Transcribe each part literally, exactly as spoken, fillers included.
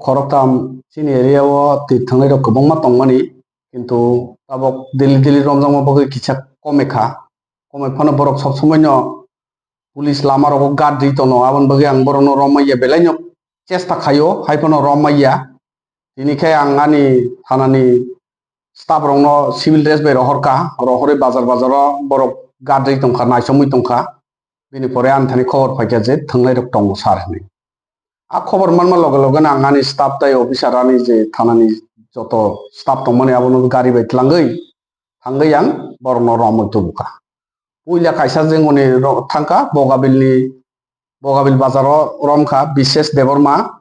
Khoroktham chini area o twi thangnairok kwbangma tongmani, kintu tabok daily daily romjakma bagwi kisa kome kha. Kome phano borok sob somoino police lama rogo guard ri tono, aboni bagwi ang borokno romaiya belaino chesta khaio, hai phano romaiya. Tini khe ang ani thanani staff rokno civil dress bai rohor kha, rohorwi bazar bazaro borok guard ri tongkha, naisomwi tongkha. Bini pore ani thani khobor phaikha je thangnairok tongo sir hinwi. A khobor manma loge loge no ang ani staff tai officer ani je thanani joto staff tongmani abono gari bai tlangwi thangwi ang borokno romwi tubukha. Puila kaisa jengoni ro-, thangkha Bogabilni, Bogabil bazaro romkha Bishesh Debbarma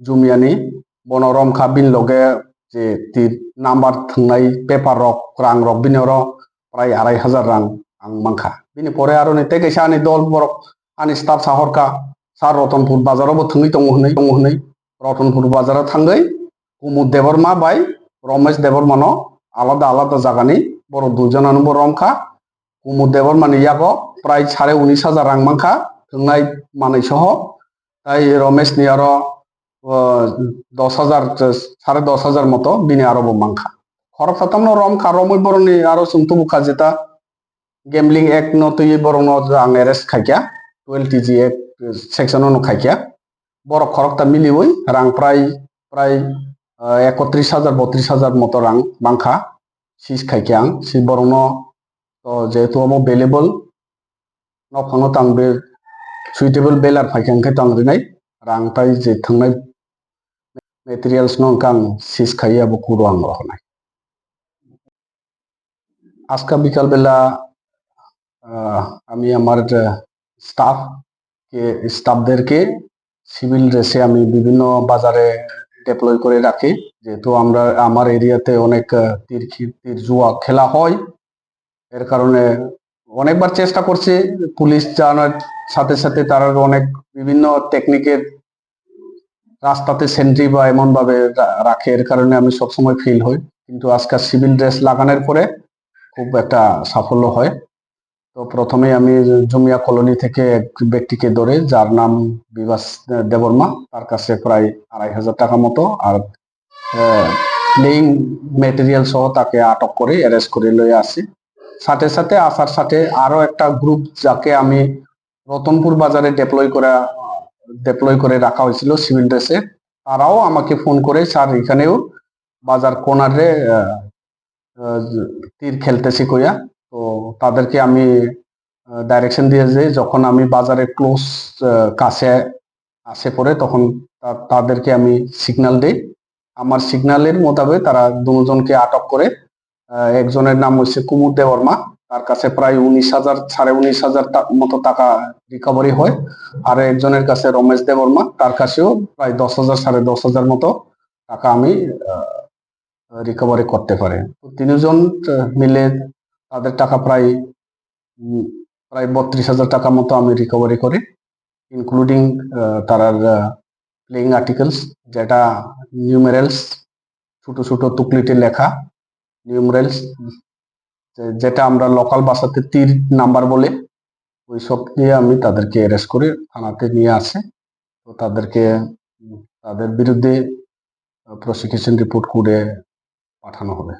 Jumiani, bono romkha bini loge je tir number thwngnai paper rok, rang rok bini oro prai arai hajar rang ang mankha. Bini pore aroni tei kaisa ani dol borok ani staff sahorkha, sir Rotonpur bazaro bo thwngwi tongo hwnwi, tongo hwnwi. Rotonpur bazaro thangwi Kumud Debbarma bai Romesh Debbarmano alada alada jagani borok duijonano bo romkha. Kumud Debbarmani yago prai sare unis hajar rang mankha, thwngnai manwi soho. Tai Romeshni aro, o, dos hajar, sare dos hajar moto bini aro bo mankha. Khoroksa tamno romkha, romwi borokni aro chwng tubukha jeta gambling act no twiwi borokno ang arrest khaikha, twelve T G act section no khaikha. Borok khorokta miliwi rang prai, prai, o, ekotris hajar, botris hajar moto rang mankha. Seize khaikha ang, si borokno, to jehetu omo valuable, nokphangno tang be suitable belar phaikha hwnkhe tang rinai, rang tai je thwngnai materials no hwnkhe ang seize khaiya bo kuro ang rohornai. আজকে বিকালবেলা, আহ, আমি আমার, আহ, স্টাফ কে, স্টাফদেরকে সিভিল ড্রেসে আমি বিভিন্ন বাজারে ডিপ্লয় করে রাখি, যেহেতু আমরা, আমার এরিয়াতে অনেক, আহ, তীর খি-, তীর জুয়া খেলা হয়, এর কারণে অনেকবার চেষ্টা করছি পুলিশ জানার সাথে সাথে তারা অনেক বিভিন্ন টেকনিকের রাস্তাতে সেন্ট্রি বা এমনভাবে রা-, রাখে, এর কারণে আমি সবসময় ফেল হই। কিন্তু আজকাল সিভিল ড্রেস লাগানোর পরে খুব একটা সাফল্য হয়। তো প্রথমেই আমি জুমিয়া কলোনি থেকে এক ব্যক্তিকে ধরে, যার নাম বিভাস দেববর্মা, তার কাছে প্রায় আড়াই হাজার টাকা মতো আর, আহ, প্লেয়িং মেটেরিয়াল সহ তাকে আটক করে অ্যারেস্ট করে লয়ে আসি। সাথে সাথে আসার সাথে আরো একটা গ্রুপ, যাকে আমি রতনপুর বাজারে ডিপ্লয় করা, ডিপ্লয় করে রাখা হয়েছিল সিভিল ড্রেসে, তারাও আমাকে ফোন করে, "স্যার, এখানেও বাজার কোনারে, আহ, আহ, তীর খেলতেছি" কইয়া। তো তাদেরকে আমি, আহ, ডাইরেকশন দিয়ে যে যখন আমি বাজারে ক্লোজ, আহ, কাছে আসে পড়ে, তখন তা-, তাদেরকে আমি সিগন্যাল দেই। আমার সিগন্যালের মোতাবেক তারা দুজনকে আটক করে। আহ, একজনের নাম হচ্ছে কুমুদ দেববর্মা, তার কাছে প্রায় উনিশ হাজার, সাড়ে উনিশ হাজার টা-, মতো টাকা রিকভারি হয়। আর একজনের কাছে রমেশ দেববর্মা, তার কাছেও প্রায় দশ হাজার, সাড়ে দশ হাজার মতো টাকা আমি, আহ, রিকভারি করতে পারি। তো তিনজন, আহ, মিলে তাদের টাকা প্রায়, উম, প্রায় বত্রিশ হাজার টাকা মতো আমি রিকভারি করি, ইনক্লুডিং, আহ, তারার, আহ, প্লেয়িং আর্টিকেলস, যেটা নিউমেরালস, ছোট ছোট তুকলিতে লেখা নিউমেরালস, যে-, যেটা আমরা লোকাল ভাষাতে তীর নাম্বার বলে, ওই সব দিয়ে আমি তাদেরকে অ্যারেস্ট করে থানাতে নিয়ে আসে। তো তাদেরকে, উম, তাদের বিরুদ্ধে, আহ, প্রসিকিউশন রিপোর্ট করে পাঠানো হবে।